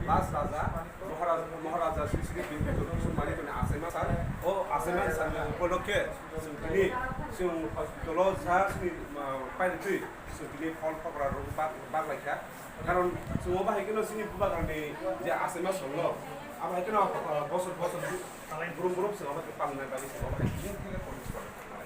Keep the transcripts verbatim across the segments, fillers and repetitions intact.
Last Raja, Maharaja, Maharaja Sri Sri Bibikram Kishore Manikni achaima sal, o achaima sal ni upolokhe chwng tini chwng hospital o sa chini, ah, painitwi chwng tini phol phokra rok bak, bak laikha. Karon chwng obo hai kheno chini bubagrani je achaima sal no, abo hai kheno, ah, bosor bosor brum brum chwng obo khe palnai bagwi chwng obo hai kheno.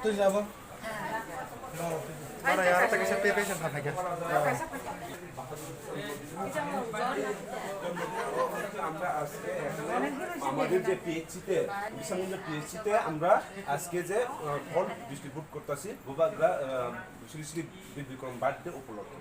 Twi jabo. Bara yar ta kisa pepe sa thakya. আমরা আজকে এখানে আমাদের যে পিএইচসি তে, বিশালগঞ্জ পিএইচসি তে আমরা আজকে যে, আহ, ফল ডিস্ট্রিবিউট করতেছি বুবাগ্রা, আহ, শ্রী শ্রী বীর বিক্রম বার্থডে উপলক্ষে।